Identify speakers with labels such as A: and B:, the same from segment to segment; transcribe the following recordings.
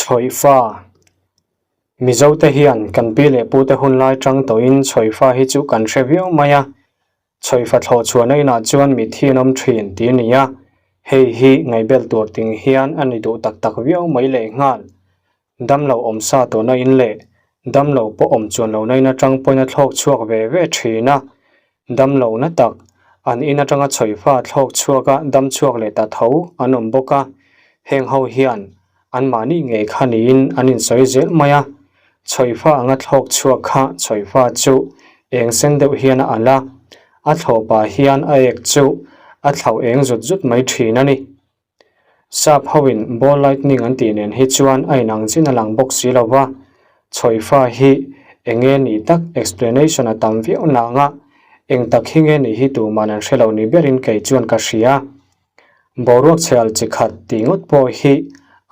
A: Chhawihfa, Mizote hian kan pi leh pute hun lai tang tawhin chhawihfa hi chu kan hre viau mai a, chhawihfa thlawh chhuahna inah chuan mitthi an awm thin tih a ni a, hei hi ngaihbel tur ting hian a ni duh tak tak viau mai lehnghal. Damlo awm sa tawhna in leh damlo pawh awm chuan lohna in atang pawhin a thlawk chhuak ve ve thin a, damlo na tak an in atanga chhawihfa thlawk chhuak a dam chhuak leh ta tho an awm bawk a, heng ho hian anmahni ngei kha niin an insawi zel mai a, chhawihfa anga thlawk chhuak kha chhawihfa chu eng sen deuh hian a alh a, a thlawh pah hian a ek chu a thlauh eng zut zut mai thin a ni. Sap hoin ball lightning an tih nen hi chuan a inang chin a lang bawk si lo va, chhawihfa hi eng nge nih tak explanation a tam viau nanga eng tak hi nge nih hi tuman an hre lo ni berin kei chuan ka hria. Boruak chhel chi khat tih ngawt pawh hi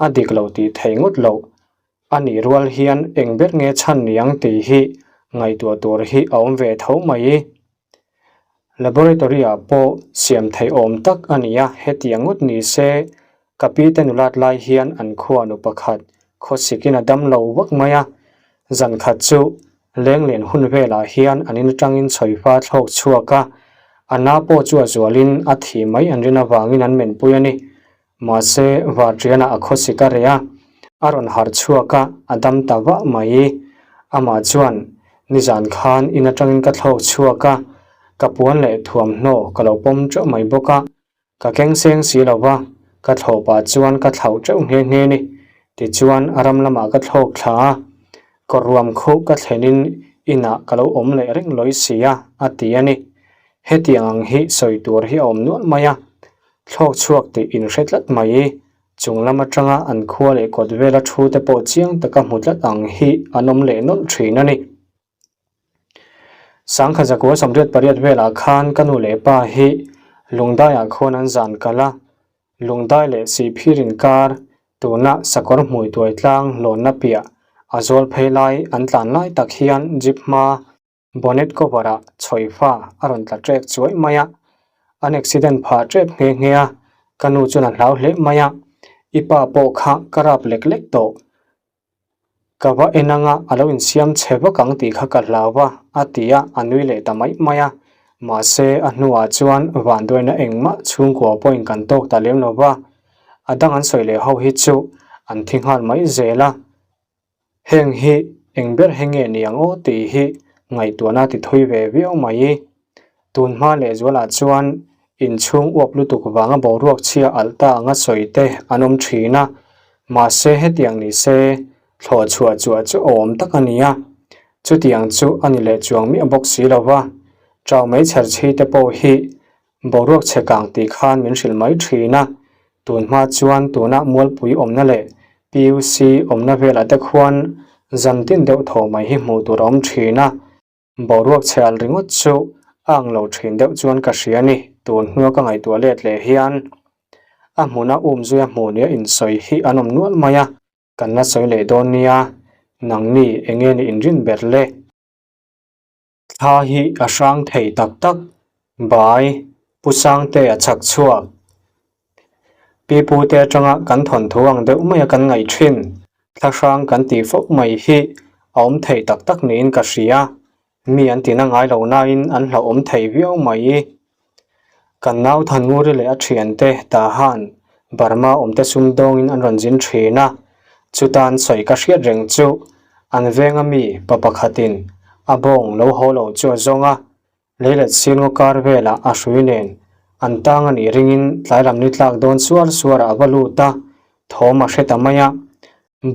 A: a dik lo tih theih ngawt loh a nih rual hian eng ber nge chhan niang tih hi ngaihtuah tur hi a awm ve tho mai. Laboratory ah pawh siam theih awm tak a ni a, hetiang ngawt ni se ka pi te nulat lai hian an khua nu pakhat khawsikin a dam lo vak mai a, zan khat chu lenglen hun velah hian an in atangin chhawifa thlawk chhuak a, a na pawh chu a zualin a thi mai an rin avangin an menpui a ni. Mahse, Varṭiana a khawsik a reh a, a rawn harh chhuak a, a dam ta vah mai. Amah chuan, Nizan khan in aṭangin ka thlawk chhuak a, ka puan leh thuamhnaw ka lo pawm ṭeuh mai bawk a, ka keng seng si lo va, ka thlawh pah chuan ka thlauh ṭeuh nghe nghe ni. Tichuan, a ram lamah ka thlawk thla a, kawr ruam khuh ka thlenin inah ka lo awm leh reng lawi si a, a ti a ni. Hetiang ang hi sawi tur hi a awm nual mai a, Thlawk chhuak tih inhre tlat mai. Chung lam atanga an khua leh kawt vela thu te pawh chiang taka hmu tlat ang hi an awm leh nawlh thin a ni. Sangkha zakua 88 velah khan ka nu leh pa hi Lungdaiah khuan an zan kal a, Lungdai leh Sihphir inkar tuna sakawr hmui tuai tlang lawnna piah a zawl phei lai an tlan lai tak hian jeep hma Bonnet cover ah chhawihfa a rawn tla ṭek chuai mai a, an accident phah ṭep nghe nghe a, ka nu chuan a hlau hle mai a, i pa pawh kha ka rap lek lek tawh, ka va en anga a lo insiam chhe vak ang tih kha ka hlau a, a ti a, a nui leh ta mai mai a, mahse a hnuah chuan vanduaina engmah chhungkua pawhin kan tawk ta lem lo va, a dang an sawi leh ho hi chu an thi nghal mai zel a. Heng hi eng ber he nge ni ang aw tih hi ngaihtuahna ti thui ve viau mai. Tun hma lehzualah chuan inchhung uap lutuk vanga boruak chhia alh ta anga sawi te an awm thin a, mahse hetiang ni se thlawh chhuah chuah chu a awm tak a ni a, chutiang chu a ni leh chuang miah bawk si lo va, chau mai chher chhi te pawh hi Boruak chhe kang tih khan min hrilh mai thin a, tun hma chuan tuna Mualpui awmna leh PUC awmna velah te khuan zan tin deuh tho mai hi hmuh tur a awm thin a, boruak chhe alh ringawt chu a ang lo thin deuh chuan ka hria a ni, tun hnua ka ngaihtuah let leh hian a hmuna umzuia hmuh nia insawi hi an awm nual mai a, kan la sawi leh dawn nia, nangni enge ni inrin ber le? Thla hi a hrang thei tak tak, Bai, Pu Sangte a chhak chhuak. Pi Pu te atanga kan thawnthu ang deuh maia kan ngaih thin, thla hrang kan tih fo mai hi a awm thei tak tak niin ka hria, mi an tina ngai lo nain an hlauhawm thei viau mai. Kan nau Thannguri leh a thiante Tahan, Burma awmte sumdawngin an rawn zin thin a, chutan sawi ka hriat reng chu an venga mi pa pakhatin a bawng lo haw lo chu a zawng a, leilet silngaw kar velah a hrui nen an tang a nih ringin tlailam ni tlak dawn suar suarah a va lut a, thawm a hre ta mai a,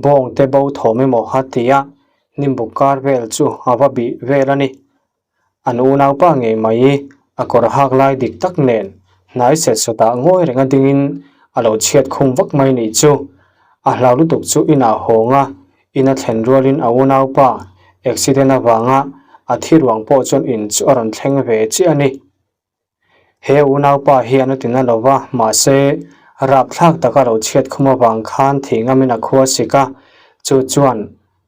A: bawng te bo thawm emaw a ti a, hnimbuk kar vel chu a va bih vel a ni. An unaupa ngei mai a kawr hak lai dik tak nen hnai set sawtah ngawi renga dingin a lo chhiat khum vak mai nih chu. A hlau lutuk chu inah hawng a, in a thlen rualin a unaupa accident avanga a thi ruang pawh chuan in chu a rawn thleng ve chiah a ni. He unaupa hian a ti na lo va, mahse, rapthlak taka lo chhiat khum avang khan thih ngamin a khua sik a, chu chuan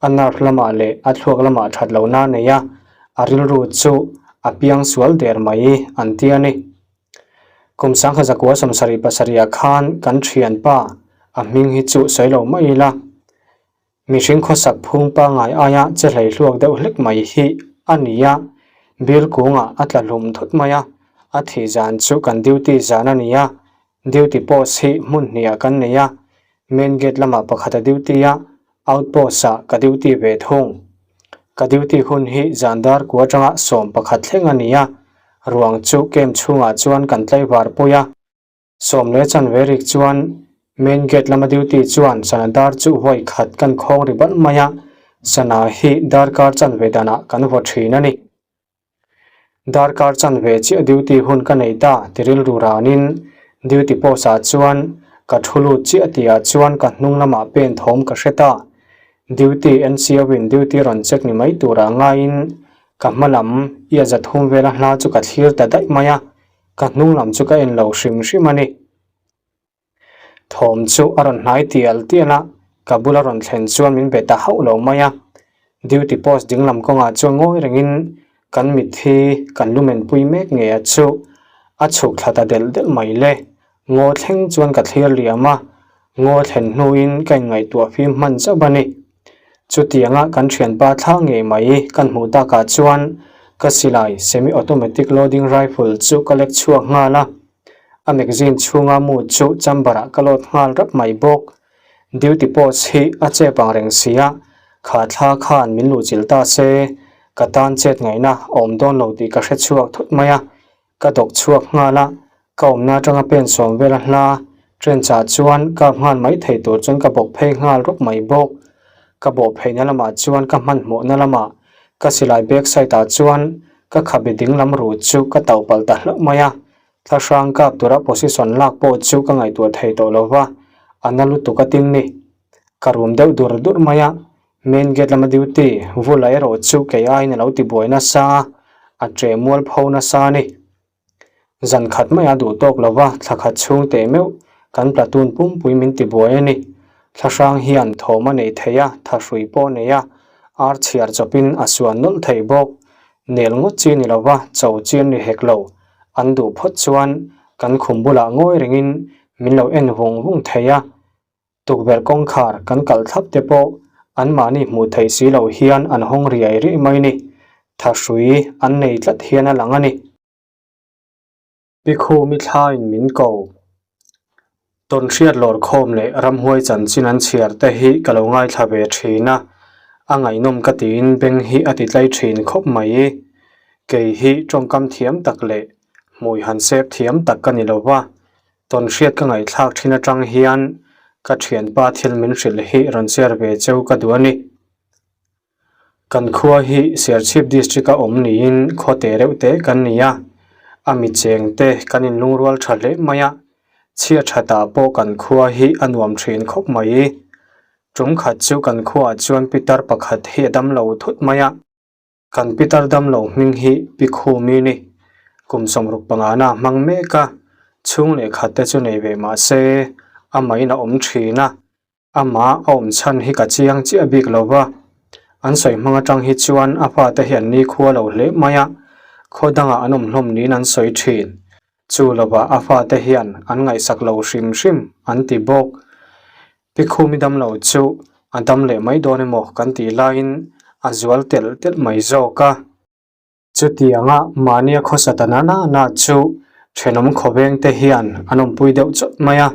A: a nerve lamah leh a thluak lamah that lohna a nei a, a rilru chu a piang sual der mai an ti a ni. Kum 1977 ah khan kan thianpa, a hming hi chu sawi lo mai ila. Mihring khawsak phung pangngai aia che hlei hluak deuh hlek mai hi a ni a, bil kungah a tla hlum thut mai a, a thih zan chu kan duty zan a ni a, duty post hi hmun hniah kan nei a, main gate lamah pakhat a duty a, outpost ah ka duty ve thung. Ka duty hun hi zan dar kua atanga 11 thleng a ni a, ruang chu camp chhungah chuan kan tlaivar pui a. Sawm leh chanve rik chuan main gate lama duty chuan sana dar chu vawi khat kan khawng ri balh mai a, sana hi darkar chanve danah kan vaw thin a ni. Darkar chanve chiah duty hun ka nei ta ti rilru ranin duty post ah chuan ka thu lut chiah tihah chuan ka hnung lamah pen thawm ka hre ta. Duty NCO in duty rawn check ni mai turah ngaiin ka hma lam ia zathum vela hla chu ka thlir ta daih mai a. Ka hnung lam chu ka en lo hrim hrim a ni. Thawm chu a rawn hnai tial tial a, ka bula rawn thlen chuan min be ta hauh lo mai a. Duty post ding lam kawngah chuan ngawi rengin kan mitthi kan lumen pui mek nge a chu a chhuk thla ta delh delh mai le. Ngaw thleng chuan ka thlir liam a, ngaw thlen hnuin ka inngaihtuah fim hman zauh a ni. Chutianga kan thianpa thla ngei mai kan hmuh takah chuan ka silai semi automatic loading rifle chu ka lek chhuak nghal a, a magazine chhunga mu chu chamber ah ka load nghal rap mai bawk. Duty post hi a chep ang reng si a, kha thla khan min luhchilh ta se, ka tan chet ngaihna a awm dawn lo tih ka hre chhuak thut mai a, Ka dawk chhuak nghal a, ka awmna atanga pen sawm vel a hla, trench ah chuan kap nghal mai thei tur chuan ka bawk phei nghal rawp mai bawk. Ka bawh pheihna lamah chuan ka hmanhmawhna lamah ka silai back side ah chuan ka khabe ding lam ruh chu ka tauh palh ta hlauh mai a, thla hrang kap tura position lak pawh chu ka ngaihtuah thei tawh lo va, a na lutuk a tin ni. Ka rum deuh dur dur mai a, Main gate lama duty vula erawh chu kei aiin a lo ti buai nasa a, a ṭe mual pho nasa a ni. Zan khat mai a duh tawk lo va, thla khat chhung teh meuh kan platoon pumpui min ti buai a ni. Thla hrang hian thawm a nei thei a, thahrui pawh a nei a, ar chhiar chawpin a suan nawlh thei bawk. Nel ngawt chi ni lo va, cho chi an ri hek lo. An duh phawt chuan kan khum bulah ngawi rengin min lo en vung vung thei a, Tukverh kawngkhar kan kalh thlap te pawh anmahni hmuh theih si loh hian an hawng riai riai mai ni. Thahrui an nei tlat hian a lang a ni. Pi Khumi thlaiin min ko. Tawnhriat lawrkhawm leh ramhuai chanchin an chhiar te hi ka lo ngaithla ve thin a, a ngaihnawm ka tiin beng hi a ti tlai thin khawp mai. Kei hi tawngkam thiam tak leh hmui han sep thiam tak ka ni lo va, Tawnhriat ka ngaihthlak thin atang hian ka thianpa thil min hrilh hi rawn share ve cheu ka duh a ni. Kan khua hi Serchhip District a awm niin khaw te reuh te kan ni a, a mi cheng te kan inlungrual tha hle mai a, chhia thatah pawh kan khua hi a nuam thin khawp mai. Tum khat chu kan khuaah chuan pitar pakhat hi a damlo thut mai a. Kan pitar damlo hming hi Pi Khumi ni. Kum 65 na hmang mek a, chhung leh khat te chu nei ve mah se, amahin a awm thin a, amah a awm chhan hi ka chiang chiah bik lo va. An sawi hmang atang hi chuan a fate hi an nikhua lo hle mai a, khaw dangah an awm hlawm niin an sawi thin. Chu lovah a fate hian an ngaihsak lo hrim hrim an ti bawk. Pi Khumi damlo chu a dam leh mai dawn emaw kan tih laiin a zual telh telh mai zawk a. Chutianga mahnia khawsa ta na na chu thenawm khawveng te hian an awmpui deuh chawt mai a,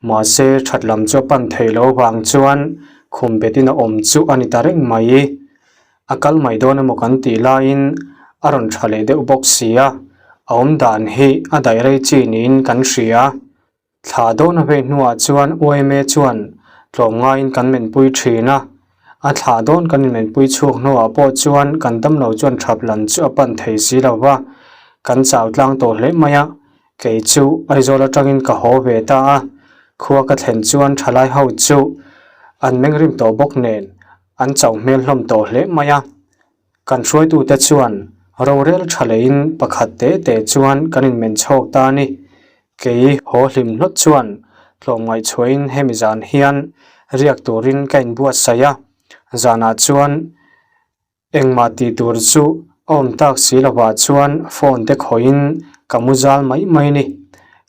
A: mahse that lam chu a pan thei lo vang chuan khum betin a awm chu a ni ta reng mai. A kal mai dawn emaw kan tih laiin a rawn tha leh deuh bawk si a, a awm dan hi a daih rei chi niin kan hria. Thla dawn a vei hnuah chuan yma chuan tlawmngaiin kan menpui thin a, a thla dawn kan inmenpui chhuak hnuah pawh chuan kan damlo chuan thap lam chu a pan thei si lo va, kan chau tlang tawh hle mai a, kei chu Aizawl atangin ka haw ve ta a, khua ka thlen chuan thalai ho chu an mengrim tawh bawk nen an chauh hmel hlawm tawh hle mai a. Kan hruaitute chuan rorel tha leiin pakhat te te chuan kan inmen chhawk ta a ni. Kei haw hlim hlawt chuan tlawmngaih chhuahin hemi zan hian riak turin ka inbuatsaih a, zanah chuan engmah tih tur chu a awm tak si lovah chuan phone te khawihin ka mu zal mai mai a ni.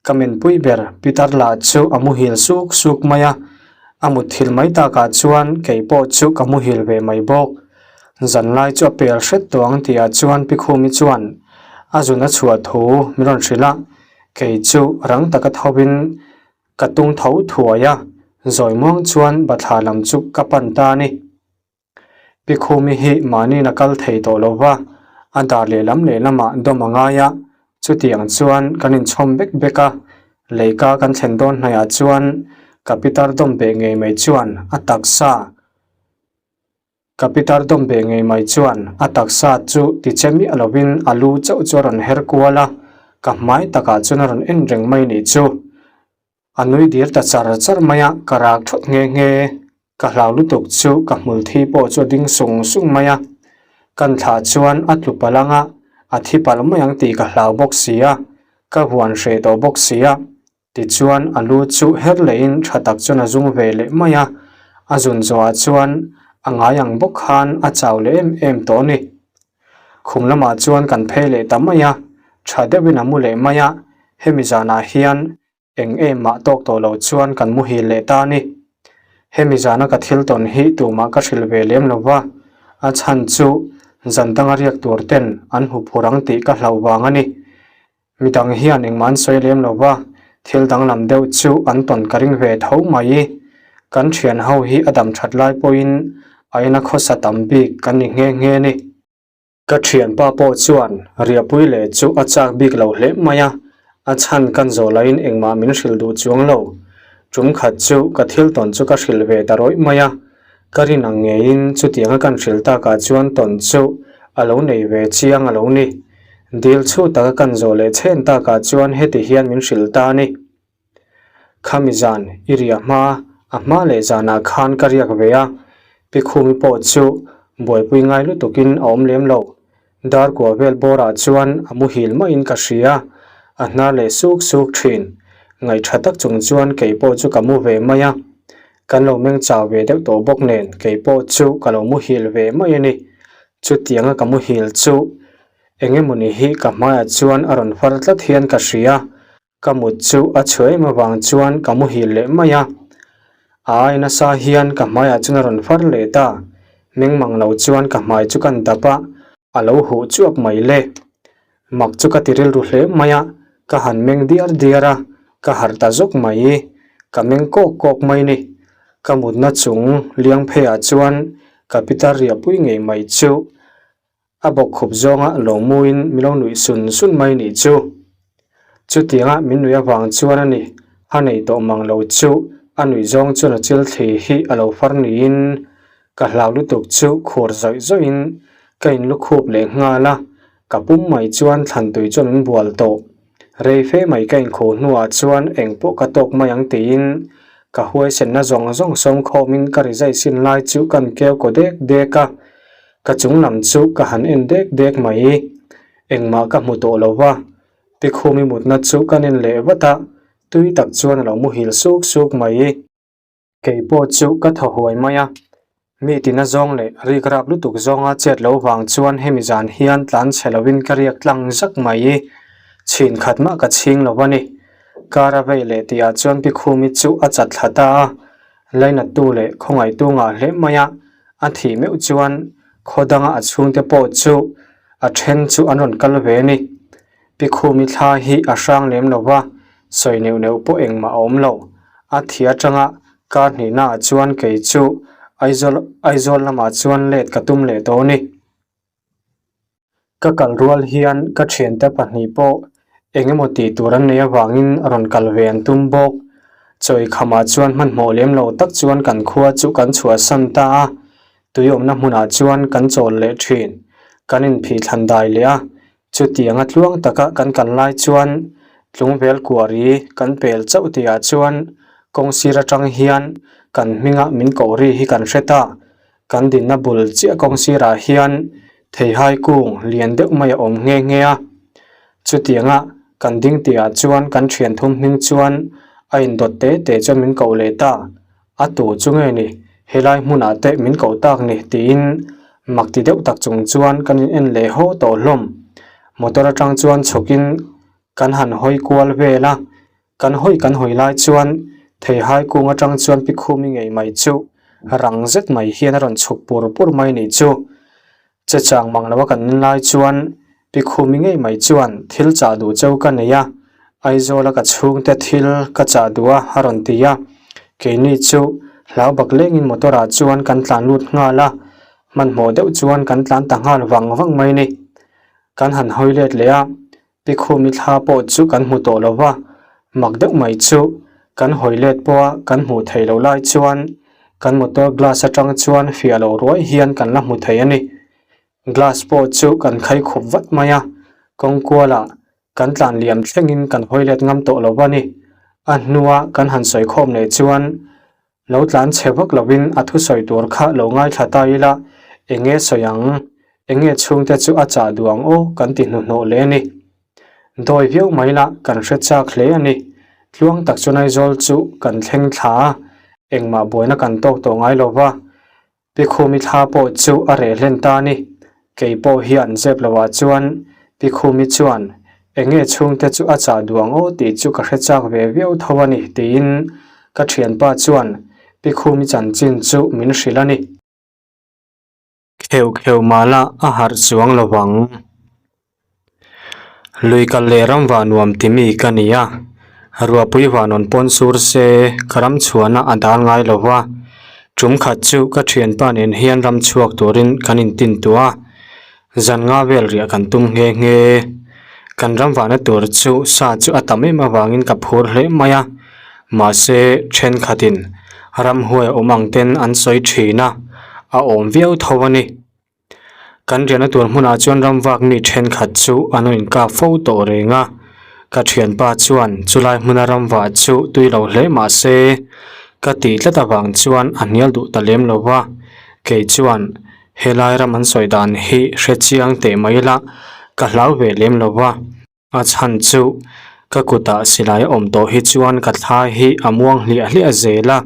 A: Ka menpui ber Peter lah chu a muhil suk suk mai a. A mutthilh mai takah chuan kei pawh chu ka muhil ve mai bawk. Zanlai chu a pel hret tawh ang tihah chuan Pi Khumi chuan a zun a chhuah thu min rawn hrilh a, kei chu rang taka thovin ka tung tho thuai a, zawi muang chuan bathlar lam chu ka pan ta a ni. Pi Khumi hi mahniin a kal thei tawh lo va, a dar lehlam lehlamah dawm a ngai a, chutiang chuan kan inchhawm bek bek a, leika kan thlen dawn hnaihah chuan ka pitar dawm beh ngei mai chuan a taksa ka pitar dawm beh ngei mai chuan a taksa chu ti che miah lovin a lu chauh chu a rawn her kual a, ka hmai takah chuan a rawn en reng mai nih chu. A nui dir ta char char mai a, ka rak thawt nghe nghe. Ka hlau lutuk chu ka hmul thi pawh chu a ding sung sung mai a. Kan thlah chuan a tlu palh ang a, a thi palh mai ang tih ka hlau bawk si a, ka huan hreh tawh bawk si a. Tichuan a lu chu her lehin tha tak chuan a zung ve leh mai a, a zun zawhah chuan a ngai ang bawk khan a chau leh em em tawh a ni. Khum lamah chuan kan phei leh ta mai a, tha deuhin a mu leh mai a, hemi zanah hian Eng em mah tawk tawh lo chuan kan muhil leh ta a ni. Hemi zana ka thil tawn hi tumah ka hrilh ve lem lo va, a chhan chu zan danga riak tur ten an hmu phur ang tih ka hlauh vang a ni. Midang hian engmah an sawi lem lo va, thil danglam deuh chu an tawn ka ring ve tho mai. Kan thian ho hi a dam that lai pawhin a ina khawsa tam bik kan ni nghe nghe a ni. Ka thianpa pawh chuan riahpui leh chu a chak bik lo hle mai a, a chhan kan zawh laiin engmah min hrilh duh chuang lo. Tum khat chu ka thil tawn chu ka hrilh ve ta rawih mai a, ka rin ang ngeiin chutianga kan hrilh takah chuan tawn chu a lo nei ve chiang a lo ni. Dil chhu taka kan zawh leh chhen takah chuan heti hian min hrilh ta a ni. Khami zan i riah hma, a hma leh zanah khan ka riak ve a, Pi Khumi pawh chu buaipui ngai lutukin a awm lem lo. Dar kua vel bawrah chuan a muhil maiin ka hria, a hnar leh suk suk thin. Ngaihṭha tak chung chuan kei pawh chu ka mu ve mai a, kan lo meng chau ve deuh tawh bawk nen kei pawh chu ka lo muhil ve mai a ni. Chutianga ka muhil chu eng emawni hi ka hmaiah chuan a rawn far tlat hian ka hria. Ka mut chu a chhuah em avang chuan ka muhil leh mai a, a ai nasa hian ka hmaiah chuan a rawn far leh ta, meng mang lo chuan ka hmai chu kan dap a, a lo huh chuak mai le. Mak chu ka ti rilru hle mai a, ka han meng diar diar a, ka harh ta zawk mai, ka meng kawk kawk mai ni. Ka mutna chung liang pheiah chuan ka pitar riahpui ngei mai chu A bawkkhup zawnga lo muin min lo nuih sun sun mai nih chu. Chutianga min nuih avang chuan a ni, a nei tawh mang lo chu a nuih zawng chuan a chil thli hi a lo far niin ka hlau lutuk chu khur zawih zawihin ka inlukhup leh nghal a, ka pum mai chuan thlan tui chuan min bual tawh. Rei fe mai ka inkhuh hnuah chuan engpawh ka tawk mai ang tiin ka huaisenna zawng zawng sawmkhawmin ka rizai sin lai chu kan keu kaw dek dek a, Ka chung lam chu ka han en dek dek mai. Engmah ka hmu tawh lo va, Pikhumi mutna chu ka nen leh vat a, tui tak chuan a lo muhil suk suk mai. Kei pawh chu ka thaw huai mai a, mi tina zawng leh rik rap lutuk zawnga chet lo vang chuan hemi zan hian tlan chhe lovin ka riak tlang zak mai. Chhin khat mah ka chhing lo a ni. Kar a vei leh tihah chuan Pikhumi chu a chat thla ta a, Lainattu leh khawngaihtu ngah hle mai a, a thih meuh chuan khaw danga a chhungte pawh chu a then chu an rawn kal ve a ni. Pi Khumi thla hi a hrang lem lo va, sawi neuh neuh pawh engmah a awm lo. A thih atanga kar hnihnaah chuan kei chu Aizawl Aizawl lamah chuan let ka tum leh tawh a ni. Ka kal rual hian ka thiante pahnih pawh eng emaw tih tur an nei avangin rawn kal ve an tum bawk. Chawi khamah chuan hmanhmawh lem lo tak chuan kan khua chu kan chhuahsan ta a, tui awmna hmunah chuan kan chawl leh thin. Kan inphih thlan dai leh a, chutianga tluang taka kan kal lai chuan tlungvel kuari kan pel chauh tihah chuan kawng sir atang hian kan hminga min koh ri hi kan hre ta. Kan dinna bul chiah kawng sirah hian theihai kung lian deuh mai a awm nghe nghe a. Chutianga kan ding tihah chuan kan thian thum hming chuan a indawt te te chuan min koh leh ta. A tu chu nge ni, helai hmunah te min koh tak ni tiin mak ti deuh tak chung chuan kan in en leh haw tawh hlawm. Motor atang chuan chhawkin kan han hawi kual vel a. Kan hawi kan hawi lai chuan Theihai kung atang chuan Pi Khumi ngei mai chu rang zet mai hian a rawn chhuk pur pur mai nih chu. Che chang mang lo a kan en lai chuan Pi Khumi ngei mai chuan thil chah duh cheu ka nei a, Aizawl a ka chhungte thil ka chah duh a a rawn ti a. Keini chu hlau bak lengin motor ah chuan kan tlan lut nghal a, hmanhmawh deuh chuan kan tlan ta nghal vang vang mai ni. Kan han hawi let leh a, Pi Khumi thla pawh chu kan hmu tawh lo va, mak deuh mai chu kan hawi let pawha kan hmuh theih loh lai chuan kan motor glass atang chuan fiah lo ruai hian kan la hmu thei a ni. Glass pawh chu kan khai khup vat mai a, kawng kualah kan tlan liam thlengin kan hawi let ngam tawh lo va ni. A hnua kan han sawi khawm leh chuan Lo tlan chhe vak lovin a thusawi tur kha lo ngaithla ta ila, eng nge sawi ang? Eng nge chhungte chu a chah duh ang aw kan ti hnuhnawh leh a ni. Dawi viau mai la kan hre chak hle a ni. Tluang tak chuan Aizawl chu kan thleng thla a, engmah buaina kan tawk tawh ngai lo va. Pi Khumi thla pawh chu a reh hlen ta a ni. Kei pawh hian zep lohah chuan Pi Khumi chuan eng nge chhungte chu a chah duh ang aw tih chu ka hre chak ve viau tho a ni tiin ka thianpa chuan Pi Khumi chanchin chu min hrilh a ni. Kheuh kheuh mah lah a harh chuang lo vang. Lui kal leh ram vah nuam ti mi ka ni a, ruahpui vanawn pawn sur se ka ram chhuahna a dal ngai lo va, tum khat chu ka thianpa nen hian ram chhuak turin kan intin tuah a, zan nga vel riah kan tum nghe nghe. Kan ram vahna tur chu sa chu a tam em avangin ka phur hle mai a, mahse thenkhatin ramhuai awm ang ten an sawi thin a, a awm viau tho a ni. Kan riahna tur hmunah chuan ram vak mi thenkhat chu an rawn inkap fo tawh reng a, ka thianpa chuan chulai hmuna ram vah chu tui lo hle mah se ka tih tlat avang chuan a hnial duh ta lem lo va, kei chuan helai ram an sawi dan hi hre chiang teh mai ila ka hlau ve lem lo va. A chhan chu ka kutah silai a awm tawh hi chuan ka thla hi a muang hliah hliah zel a,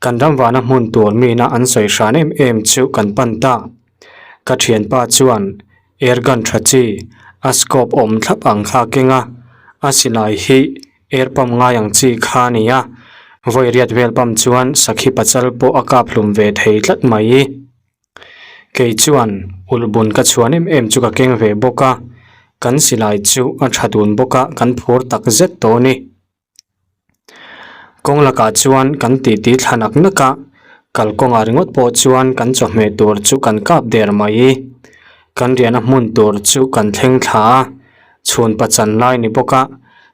A: kan ram vahna hmun tur mina an sawi hran em em chu kan pan ta. Ka thianpa chuan air gun tha chi a scope awm thlap ang kha a keng a, a silai hi air pump ngai ang chi kha a ni a, vawi riat vel pump chuan sakhi pachal pawh a kap hlum ve thei tlat mai. Kei chuan ulhbun ka chhuan em em chu ka keng ve bawk a, kan silai chu a tha dun bawk a, kan phur tak zet tawh a ni. Kawng lakah chuan kan titi thla nak nak a, kalkawngah ringawt pawh chuan kan chawhmeh tur chu kan kap der mai. Kan riahna hmun tur chu kan thleng thla a, chhun pachan lai ni bawk a,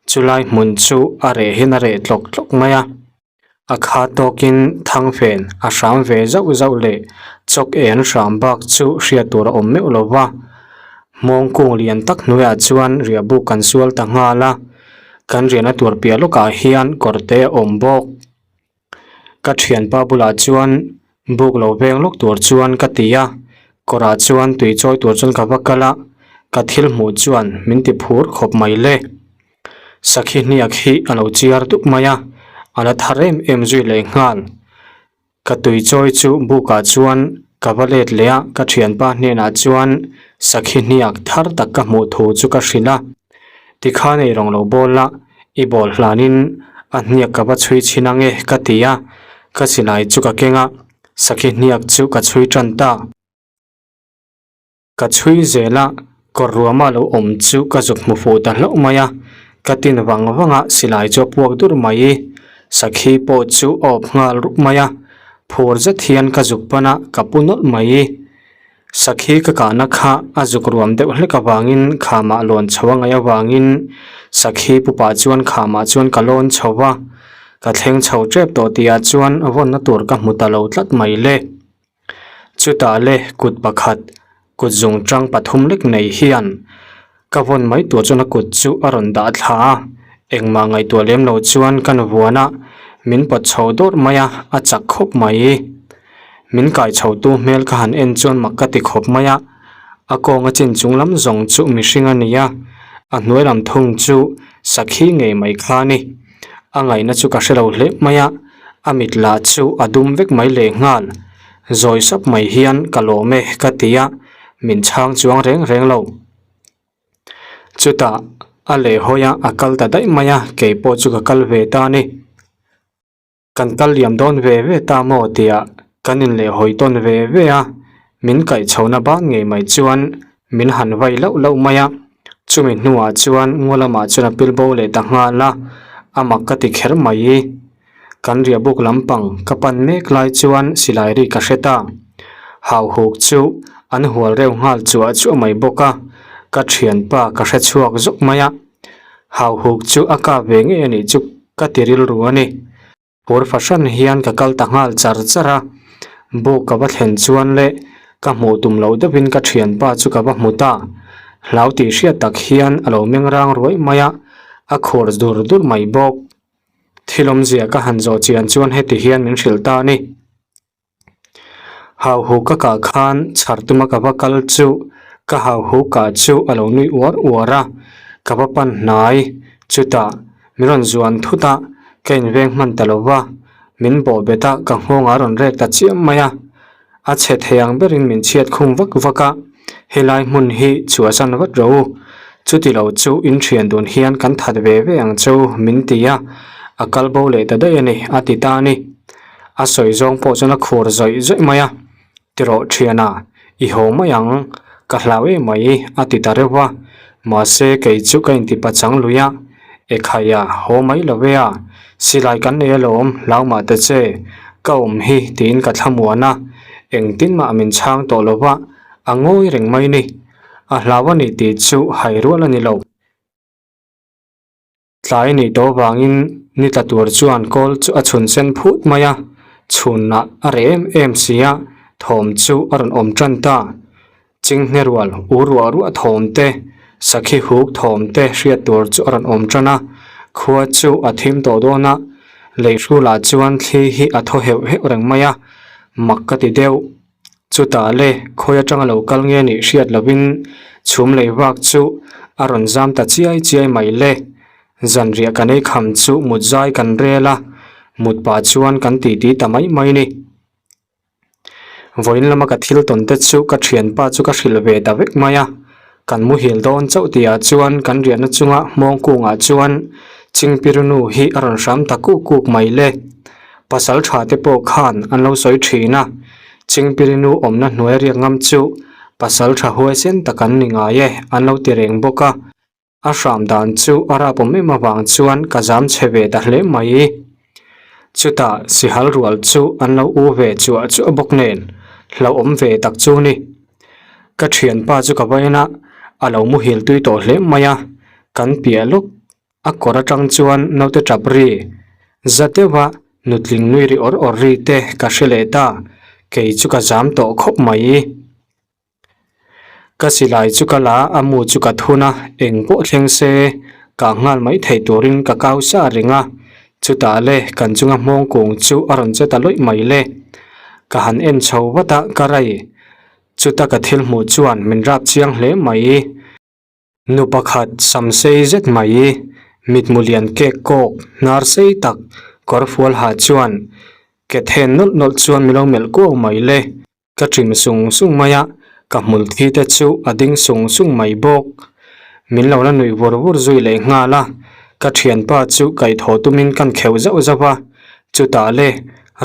A: chulai hmun chu a reh hian a reh tlawk tlawk mai a. A kha tawkin thangfen a hram ve zauh zauh leh chawk en hram bak chu hriat tur a awm meuh lo va. Hmawng kung lian tak hnuaiah chuan riah buk kan sual ta nghal a, kan riahna tur piah lawkah hian kawr te a awm bawk. Ka thianpa bulah chuan buk lo veng lawk tur chuan ka ti a, kawrah chuan tui chawi tur chuan ka va kal a, ka thil hmuh chuan min ti phur khawp mai le. Sakhi hniak hi a lo chiar dup mai a, a la thar em em zui leh nghal. Ka tui chawi chu bukah chuan ka va let leh a, ka thianpa hnenah chuan sakhi hniak thar tak ka hmuh thu chu ka hrilh a. Tikhan ei rawng lo bawl a, i bawl hlanin a hniak ka va chhui chhin ange ka ti a, ka silai chu ka keng a, sakhi hniak chu ka chhui tan ta. Ka chhui zel a, kawr ruama lo awm chu ka zuk hmu fuh ta hlauh mai a, ka tin vang vang a, silai chu a puak dur mai. Sakhi pawh chu a awp nghal rup mai a, phur zet hian ka zuk pan a, ka pu nawlh mai. Sakhi ka kahna kha a zuk ruam deuh hlek avangin khamah lawn chho a ngaih avangin sakhi pupah chuan khamah chuan ka lawn chho va, ka thleng chho tep tawh tihah chuan vawnna tur ka hmu ta lo tlat mai le. Chutah le kut pakhat, kut zung tang pathum lek nei hian ka vawn mai tur chuan a kut chu a rawn dah thla a, engmah ngaihtuah lem lo chuan ka nu vuan a, min pawt chho dawrh mai a, a chak khawp mai. Min kai chho tu hmel ka han en chuan mak ka ti khawp mai a, a kawnga chin chung lam zawng chu mihring a ni a, a hnuai lam thung chu sakhi ngei mai kha a ni. A ngaihna chu ka hre lo hle mai a, a mit lah chu a dum vek mai leh nghal. Zawi sap mai hian ka lawm e ka ti a, min chhang chuang reng reng lo. Chutah a lehhawi a, a kal ta daih mai a, keipawh chu ka kal ve ta a ni. Kan kal liam dawn ve ve ta maw tia kan inlehhawi tawn ve ve a, min kaih chhohna ban ngei mai chuan min han vai lauh lauh mai a, chumi hnuah chuan ngaw lamah chuan a pil bo leh ta nghal a, a mak ka ti kher mai. Kan riahbuk lampang ka pan mek lai chuan silai ri ka hre ta. Hauhuk chu an hual reuh nghal chuah chuah mai bawk a, ka thianpa ka hre chhuak zawk mai a. Hauhuk chu a kap ve ngei a nih chu ka ti rilru a ni. Phur fahran hian ka kal ta nghal char char a, buk ka va thlen chuan leh ka hmuh tum loh deuhin ka thianpa chu ka va hmu ta. Hlau tih hriat tak hian a lo meng rang ruai mai a, a khur dur dur mai bawk. Thil awmzia ka han zawh chian chuan heti hian min hrilh ta a ni. Hauhu ka kah khan chhar tuma ka va kal chu ka hauhu kah chu a lo nui uar uar a, ka va pan hnai. Chutah min rawn zuan thut a, ka inveng hman ta lo va, min bawh bet a, ka nghawng a rawn rek ta chiam mai a. A chhe thei ang berin min chhiat khum vak vak a, helai hmun hi chhuahsan vat rawh u, chuti lo chu in thian dun hian kan that ve ve ang chu min ti a, a kal bo leh ta daih a ni a ti ta a ni. A sawi zawng pawh chuan a khur zawih zawih mai a, Tirawh thiana, i haw mai ang, ka hlau em mai a ti ta reuh a, mahse kei chu ka inti pachang lui a, Ekhaiah haw mai lo ve a, silai kan nei alawm hlau mah ta che, ka awm hi tiin ka thlamuan a, engtin mah min chhang tawh lo va, a ngawi reng mai ni. A hlau a ni tih chu hai rual a ni lo. Tlai nih tawh vangin ni tla tur chuan kawl chu a chhun sen phut mai a, chhunah a reh em em si a, thawm chu a rawn awm tan ta. Chinghne rual u ruah ruah thawm te, sakhi huk thawm te hriat tur chu a rawn awm tan a, khua chu a thim tawh dawn a, leihrulah chuan thli hi a thaw heuh heuh reng mai a, mak ka ti deuh. Chutah le khawi atanga lo kal nge nih hriat lovin chhum lei vak chu a rawn zam ta chiai chiai mai le. Zanriah kan ei kham chu mut zai kan rel a, mut pah chuan kan titi ta mai mai ni. Vawiin lama ka thil tawn te chu ka thianpa chu ka hrilh ve ta vek mai a, kan muhil dawn chauh tihah chuan kan riahna chunga hmawng kungah chuan Chingpirinu hi a rawn hram ta kuk kuk mai le. Pasal tha te pawh khan an lo sawi thin a, Chingpirinu awmna hnuai riak ngam chu pasal tha huaisen tak an ni ngai e an lo ti reng bawk a, a hram dan chu a rap awm em avang chuan ka zam chhe ve ta hle mai. Chutah sihal rual chu an lo u ve chuah chuah bawk nen hlauhawm ve tak chu ni. Ka thianpa chu ka va en a, a lo muhil tui tawh hle mai a, kan piah lawk A kawr atang chuan naute tap ri, za deuha nutling nui ri awr awr ri te ka hre leh ta, kei chu ka zam tawh khawp mai. Ka silai chu ka la a, mu chu ka thun a, eng pawh thleng se kah nghal mai thei turin ka kau sa reng a, chutah le kan chunga hmawng kung chu a rawn che ta lawih mai le. Ka han en chho vat a, ka rai. Chuta ka thil hmuh chuan min rap chiang hle mai. Nu pakhat sam sei zet mai, mitmu lian kek kawk hnar sei tak kawr fual ha chuan ke then nawlh nawlh chuan min lo melh kuau mai le. Ka ṭim sung sung mai a, ka hmul thi te chu a ding sung sung mai bawk. Min lo la nuih vur vur zui leh nghal a, ka ṭhianpa chu kaihthawh tumin kan kheuh zauh zauh a, chutah le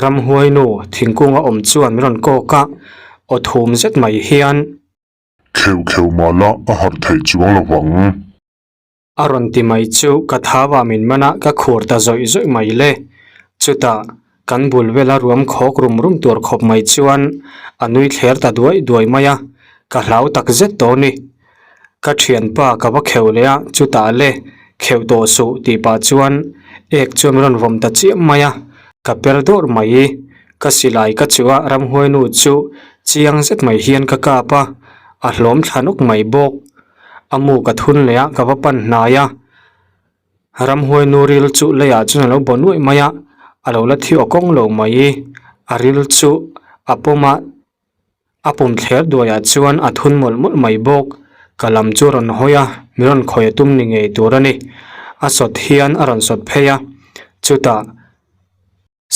A: ramhuainu thingkunga awm chuan min rawn kawk a, aw thum zet mai hian.
B: Kheuh kheuh mah la a harh theih chuang lo vang.
A: A rawn ti mai chu ka thau ah min man a, ka khur ta zawih zawih mai le. Chutah, kan bul vela ruam khawk rum rum tur khawp mai chuan a nui thler ta duai duai mai a, ka hlau tak zet tawh ni. Ka thianpa ka va kheuh leh a, chutah le, kheuh tawh suh tih pah chuan ek chuan min rawn vawm ta chiam mai a, ka per dawrh mai. Ka silai ka chuh a, ramhuainu chu chiang zet mai hian ka kap a, a hlawm thla nawk mai bawk. A mu ka thun leh a, ka va pan hnai a. Ramhuainu ril chu leiah chuan a lo baw nuaih mai a, a lo la thi aw kawng lo mai. A ril chu a pawm a, a pum thler duaiah chuan a thun mawlh mawlh mai bawk. Ka lam chu a rawn hawi a, min rawn khawi a tum ni ngei tur a ni. A sawt hian a rawn sawt phei a, chutah.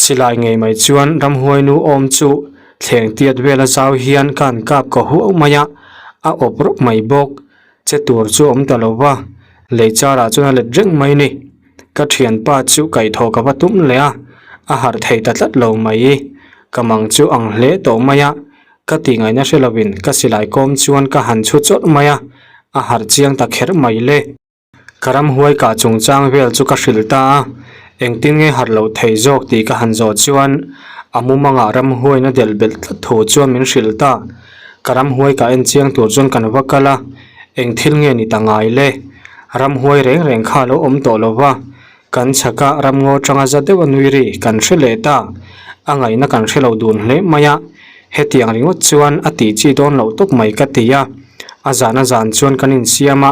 A: Silai ngei mai chuan ramhuainu awm chu thleng tiat vela zau hian ka han kap ka huau mai a, a awp rawp mai bawk. Che tur chu a awm ta lo va, lei charah chuan a let reng mai ni. Ka thianpa chu kaihthawh ka va tum leh a, A harh thei ta tlat lo mai. Ka mang chu ang hle tawh mai a, ka tih ngaihna hre lovin ka silai kawm chuan ka han chhu chawrh mai a, a harh chiang ta kher mai le. Ka ramhuai kah chungchang vel chu ka hrilh ta a, engtin nge harh loh thei zawk tih ka han zawh chuan a mumangah ramhuaina delh belh tlat thu chuan min hrilh ta. Ka ramhuai kah en chiang tur chuan kan va kal a, eng thil nge ni ta ngai le? Ramhuai reng reng kha a lo awm tawh lo va, kan chhaka ramngaw tanga za deuh a nui ri kan hre leh ta. A ngaihna kan hre lo dun hle mai a, hetiang ringawt chuan a tih chi dawn loh tawp mai ka ti a, a zan a zan chuan kan insiam a,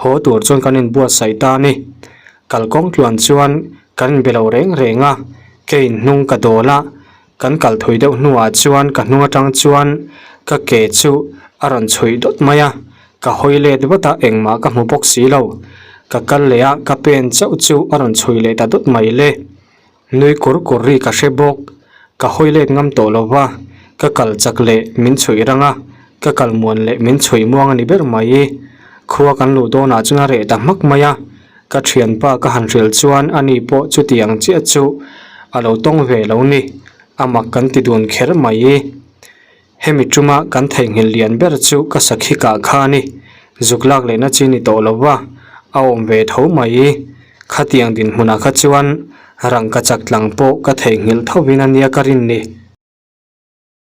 A: Haw tur chuan kan inbuatsaih ta a ni. Kalkawng tluan chuan kan inbe lo reng reng a, keiin hnung ka dawl a, kan kal thui deuh hnuah chuan ka hnung atang chuan ka ke chu a rawn chhuih dawt mai a, ka hawi let vat a, engmah ka hmu bawk si lo. Ka kal leh a, ka pen chauh chu a rawn chhuih leh ta dawt mai le. Nui kur kur ri ka hre bawk. Ka hawi let ngam tawh lo va, ka kal chak leh min chhuih rang a, ka kal muan leh min chhuih muang a ni ber mai. Khua kan luh dawnah chuan a reh ta hmak mai a, ka thianpa ka han hrilh chuan ani pawh chutiang chiah chu a lo tawng ve lo ni, a mak kan ti dun kher mai. Hemi tuma kan theihnghilh lian ber chu ka sakhi kah kha a ni. Zuk lak lehna chi ni tawh lo va, a awm ve tho mai. Khatiang dinhmunah kha chuan rangkachak tlang pawh ka theihnghilh thovin a nia ka rin ni.